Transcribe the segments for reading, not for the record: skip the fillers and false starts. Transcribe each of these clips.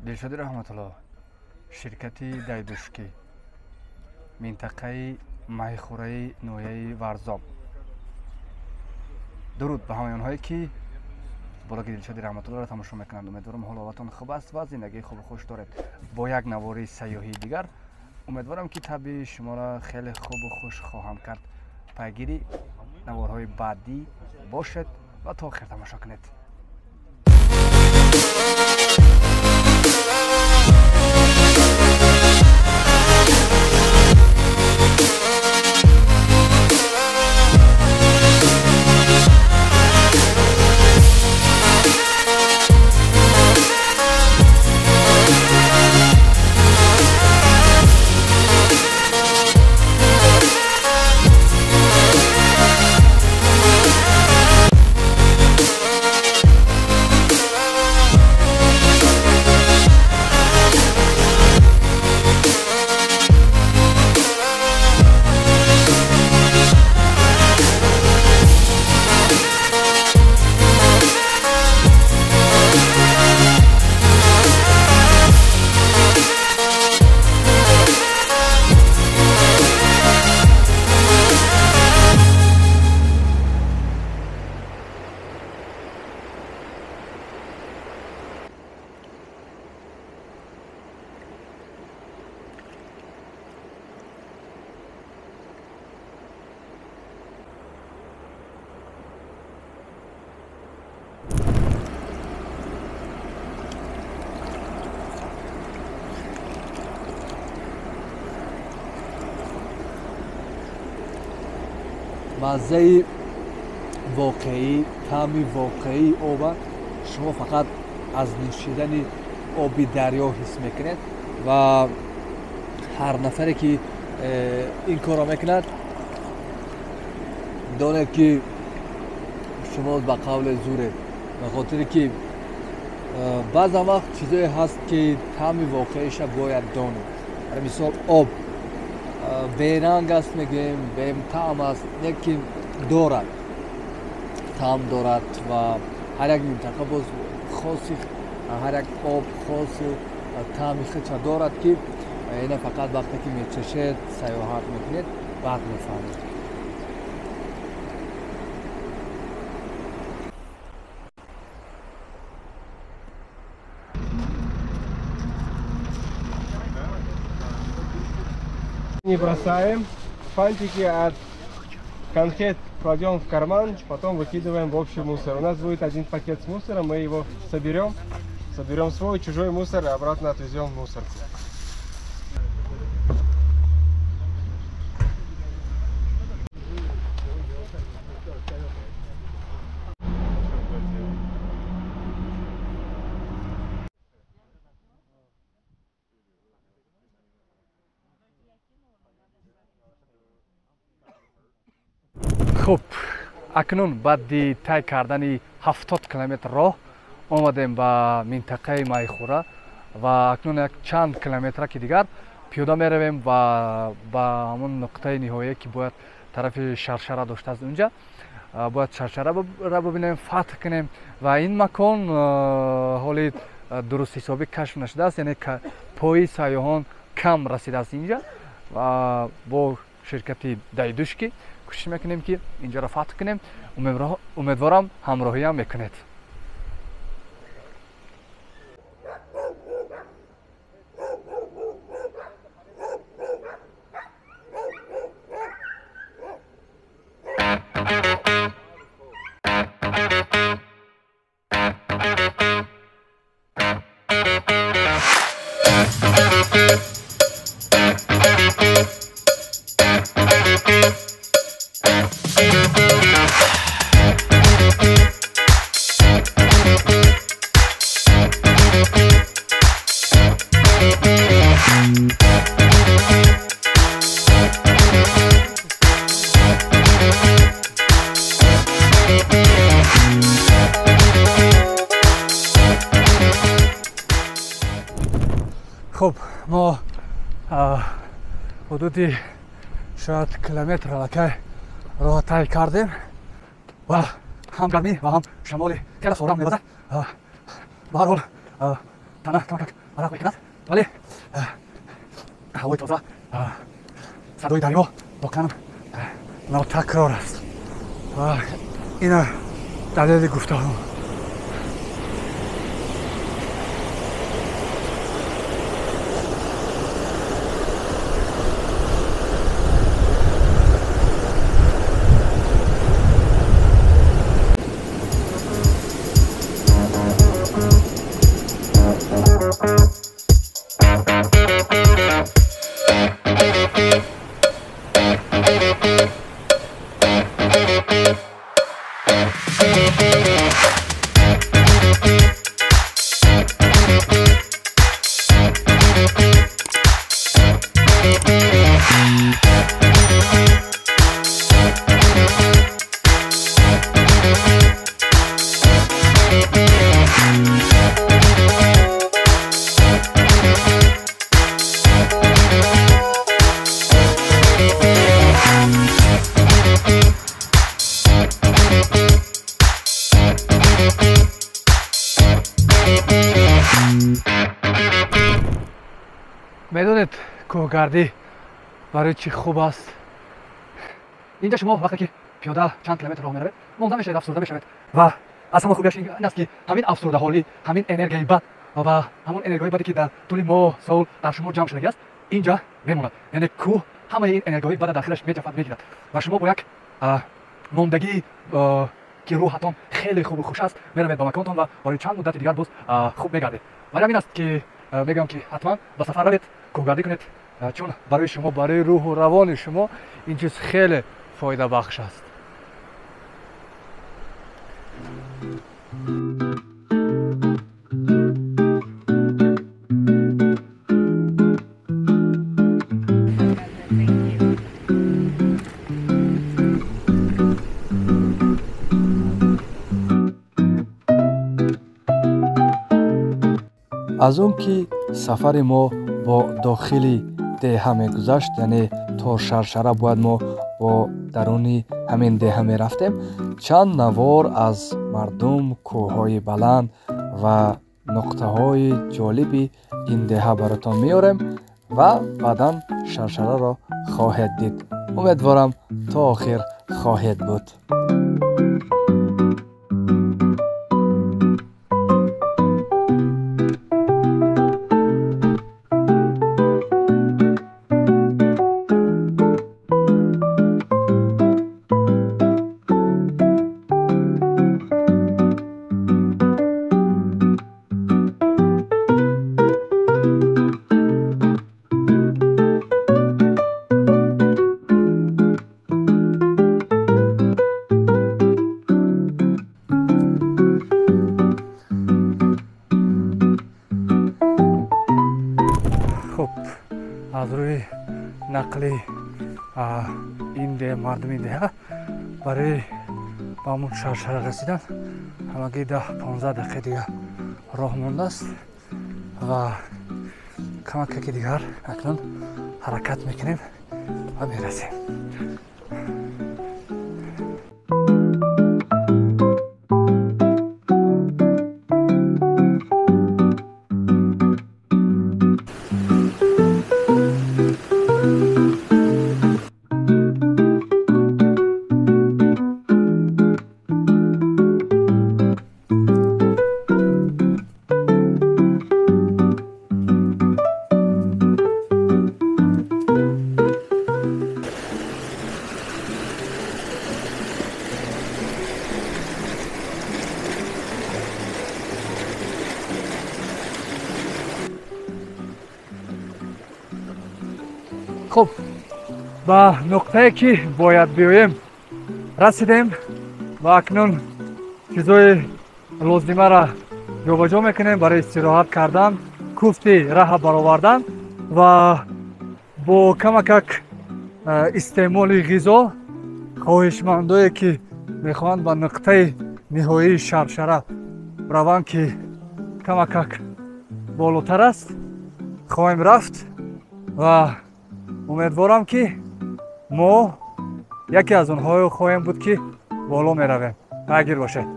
Дилшоди Раҳматулло, ширкати Дайдушкӣ, минтақаи Майхӯраи ноҳияи Варзоб. Дуруд ба ҳамаи онҳое, ки блоги Дилшоди Раҳматуллоро тамошо мекунанд. Умедворам, ҳоловатон хуб аст ва зиндагии хубу хуш доред. Бо як навори сайёҳии дигар умедворам, ки табъи шуморо хеле хубу хуш хоҳам кард. Пайгири наворҳои баъдӣ бошед ва то охир тамошо кунед. Маззаи воқеӣ, таъми воқеии оба шумо фақат аз нӯшидани оби дарё ҳис мекунед ва ҳар нафаре, ки ин корро мекунад, донед, ки шумо ба қавле зуред, ба хотире ки баъзан вақт чизое ҳаст, ки таъми воқеиша бояд донед. Мисол, об беранг аст, мегӯем, бетаъм аст, лекин дорад, таъм дорад ва ҳар як минтақа боз хоси, ҳар як об хоси таъми худша дорад, ки ина фақат вақте ки мечашед, сайёҳат мекунед, баъд мефаҳмед. Не бросаем. Фантики от конфет кладем в карман, потом выкидываем в общий мусор. У нас будет один пакет с мусором, мы его соберем, соберем свой, чужой мусор и обратно отвезем в мусорку. Хуб, акнун баъди тай кардани 70 километр роҳ омадем ба минтақаи Майхӯра ва акнун як чанд километраки дигар пиёда меравем ва ба ҳамон нуқтаи ниҳоие, ки бояд тарафи Шаршара доштааст, унҷа бояд Шаршараро бибинем, фатҳ кунем. Ва ин макон ҳоли дуруст ҳисобӣ кашф нашудааст, яъне пои сайёҳон кам расидааст инҷа. Ва бо ширкати Дайдушки кӯшиш мекунем, ки инҷоро фатҳ кунем. Умедворам, ҳамроҳиам мекунед. Хуб, мо ҳудуди шояд километр аллакай роҳ тай кардем ва ҳам гармӣ ва ҳам шамоли хеле сорам мевазад. Ба ҳар ҳол, Тана камакак арақ мекунад, вале ҳавои тоза, садои дарё воқеан нотакрор аст ва ина далели гуфтаҳо. Медонед, кӯҳгардӣ барои чӣ хуб аст? Инҷа шумо вақте ки пиёда чанд километр роҳ меравед, монда мешавед, афсурда мешавед ва аз ҳама хубиаш ин аст, ки ҳамин афсурдаҳолӣ, ҳамин энергияи бад ва ҳамон энергияи баде, ки дар тӯли моҳ, сол дар шумо ҷамъ шудагӣ аст, инҷа мемонад. Яъне кӯҳ ҳамаи ин энергияҳои бада дар хелаш меҷафад, мегирад ва шумо бо як мондагӣ, ки рӯҳатон хеле хубу хуш аст, меравед ба маконтон ва барои чанд муддати дигар боз хуб мегардед. Вале ҳамин аст, ки мегӯям, ки ҳатман ба сафар равед, кӯҳгардӣ кунед, чун барои шумо, барои рӯҳу равони шумо ин чиз хеле фоидабахш аст. Аз он ки сафари мо бо дохили деҳа мегузашт, яъне то Шаршара бояд мо бо даруни ҳамин деҳа мерафтем, чанд навор аз мардум, кӯҳҳои баланд ва нуқтаҳои ҷолиби ин деҳа баротон меорем ва баъдан Шаршараро хоҳед дид. Умедворам, то охир хоҳед буд. Аз рӯи нақли ин мардуми деҳа, барои ба ҳамун Шаршара расидан ҳамагӣ 10-15 дақиқа дигар роҳ мондааст ва камакаки дигар акнун ҳаракат мекунем ва мерасем. Хуб, ба нуқтае, ки бояд биёем, расидем ва акнун чизои лозимаро ҷобаҷо мекунем барои истироҳат кардан, куфти раҳа баровардан ва бо камакак истеъмоли ғизо. Хоҳишмандое, ки мехоҳанд ба нуқтаи ниҳоии Шаршара раванд, ки камакак болотар аст, хоҳем рафт ва умедворам, ки мо яке аз онҳое хоҳем буд, ки боло меравем. Пайгир бошед.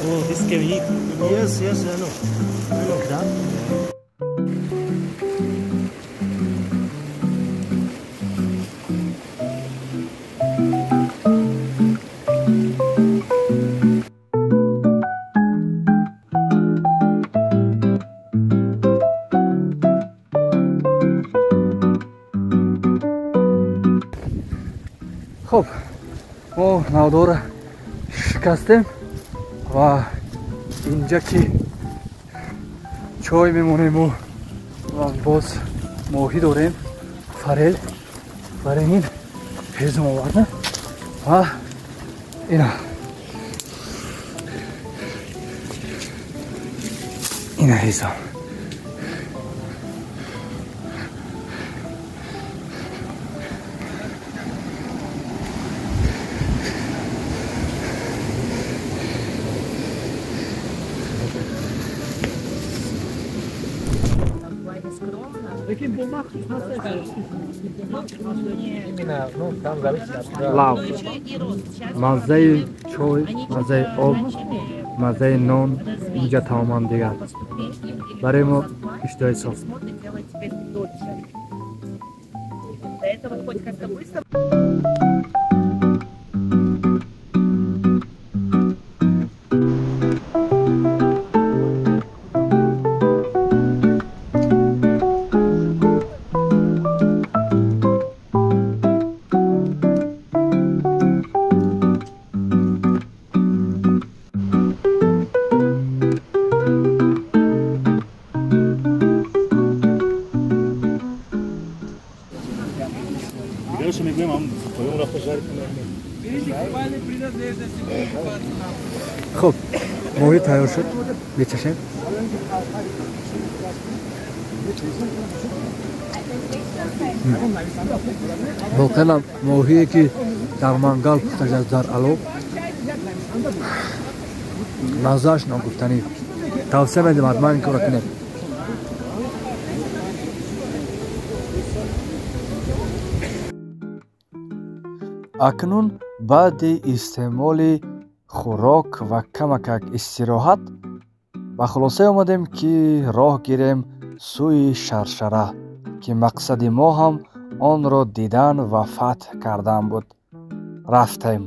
Oh, this can eat. Yes, yes, I know. I know. Crab. Хуб, мо навдора шикастем ва инҷа ки чой мемонему ва боз моҳӣ дорем, форель, барои ин ҳезум овардам ва ина ҳезум. Лав, маззаи чой, маззаи об, маззаи нон инҷа тамоман дигар. Барои мо иштиҳои соф. Хуб, моҳӣ тайёр шуд, мечашем. Воқеан моҳие ки дар мангал пухта шудааст, дар алов, маззааш ногуфтанӣ. Тавсия медиҳам ҳатман ин корро кунед. Акнун баъди истеъмоли хӯрок ва камакак истироҳат ба хулосае омадем, ки роҳ гирем сӯи Шаршара, ки мақсади мо ҳам онро дидан ва фатҳ кардан буд. Рафтем.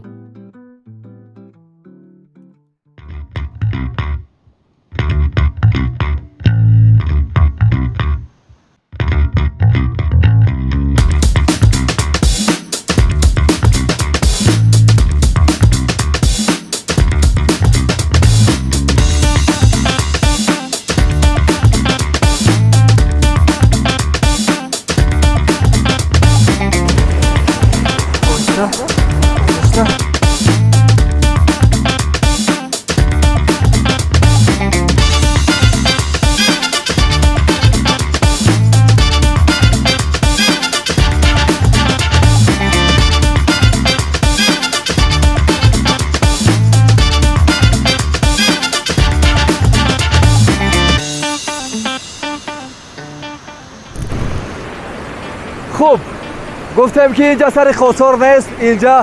Хуб, гуфтем ки инҷа сари Хосор нест, инҷа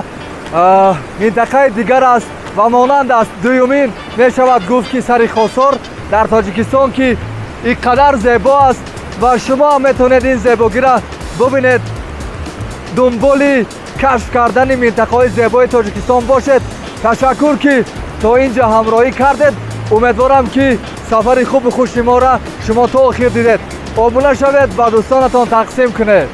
минтақаи дигар аст ва монанд аст. Дуюмин мешавад гуфт ки сари Хосор дар Тоҷикистон, ки ин қадар зебо аст ва шумо ҳам метавонед ин зебогиро бубинед. Дунболи кашф кардани минтақаҳои зебои Тоҷикистон бошед. Ташаккур ки то инҷа ҳамроҳӣ кардед. Умедворам ки сафари хубу хуши моро шумо то охир дидед. Обуна шавед, ба дӯстонатон тақсим кунед.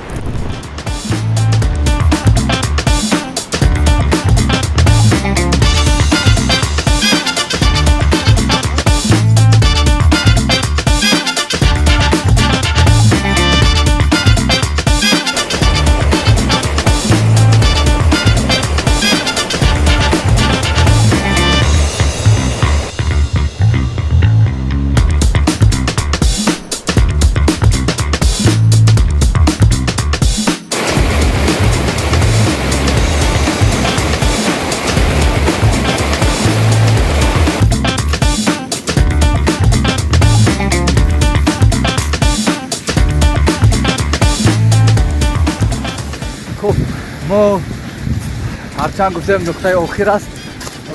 Ҳарчанд гуфтем нуқтаи охир аст,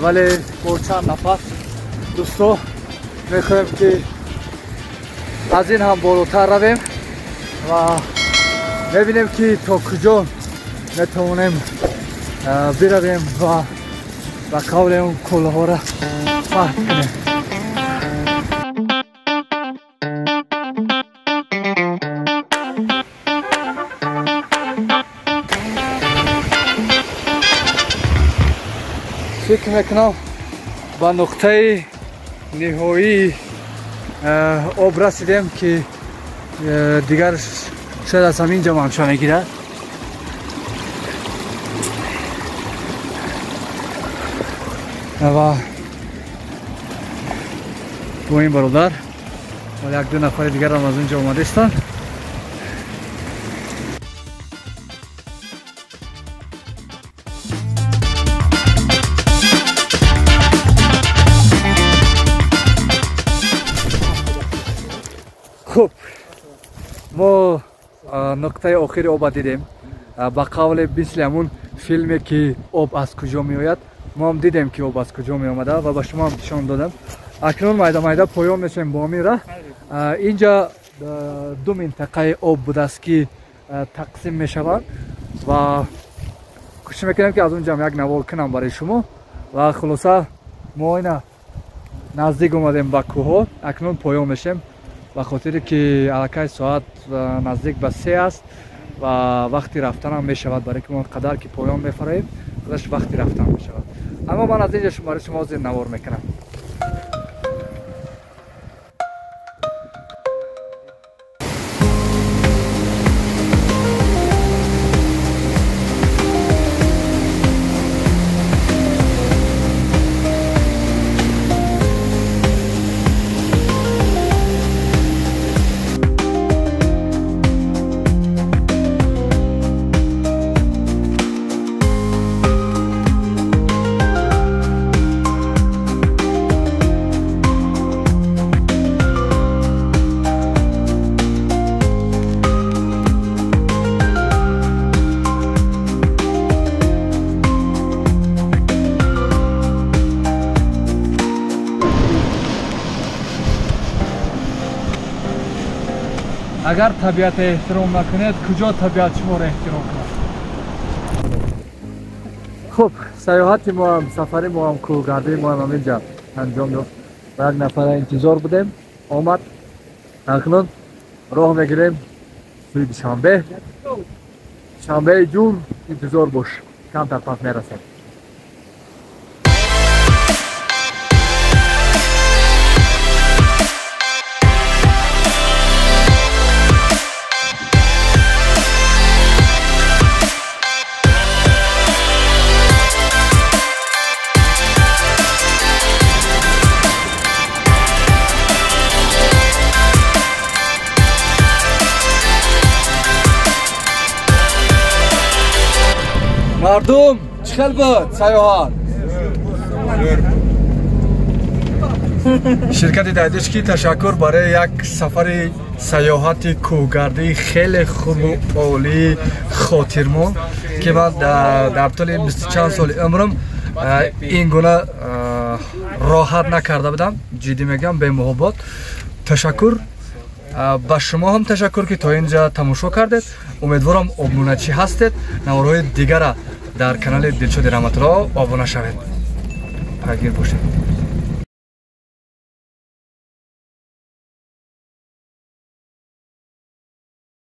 вале бо чанд нафар дӯсто мехоҳем ки аз ин ҳам болотар равем ва мебинем ки то куҷо метавонем биравем ва ба қавли он кӯлҳоро фатҳ кунем. Фикр мекунам ба нуқтаи ниҳоии об расидем ки дигар шояд аз ҳамин ҷо манша мегирад. Ва бо ин бародар ва як ду нафари дигарам аз он ҷо омадаистанд. Хуб, мо нуқтаи охири оба дидем. Ба қавле мисли ҳамун филме ки об аз куҷо меояд, мо ҳам дидем ки об аз куҷо меомада ва ба шумо ҳам нишон додам. Акнун майда майда поён мешавем бо ҳамин раҳ. Инҷа ду минтақаи об будааст ки тақсим мешаванд ва кӯшиш мекунем ки аз он ҷам як навор кунам барои шумо. Ва хулоса мо ина наздик омадем ба кӯҳҳо, акнун поён мешавем ба хотире ки аллакай соат наздик ба 3 аст ва вақти рафтанам мешавад, барои ки мо қадар ки поён мефароем худаш вақти рафтан мешавад. Аммо ман аз инҷа барои шумо ҳозир навор мекунам. Агар табиатро эҳтиром накунед, куҷо табиат шуморо эҳтиром кунад? Хуб, саёҳати мо ҳам, сафари мо ҳам, кӯҳгардии мо ҳам ҳаминҷа анҷом ёфт. Ба як нафара интизор будем, омад. Акнун роҳ мегирем сӯи Душанбе. Шанбеи ҷун интизор бош, камтар пас мерасем. Мардум чӣ хел буд саёҳат? Ширкати Дайдишки ташаккур барои як сафари саёҳати кӯҳгардии хеле хубу олии хотирмон ки ман дар тӯли бисту чанд соли умрам ин гуна роҳат накарда будам. Ҷиддӣ мегӯям, бемуҳоббот. Ташаккур ба шумо ҳам ташаккур ки то инҷа тамошо кардед. Умедворам обуначӣ ҳастед. Наворҳои дигара дар канали Дилшоди Раҳматулло обуна шавед. Пайгир бошед.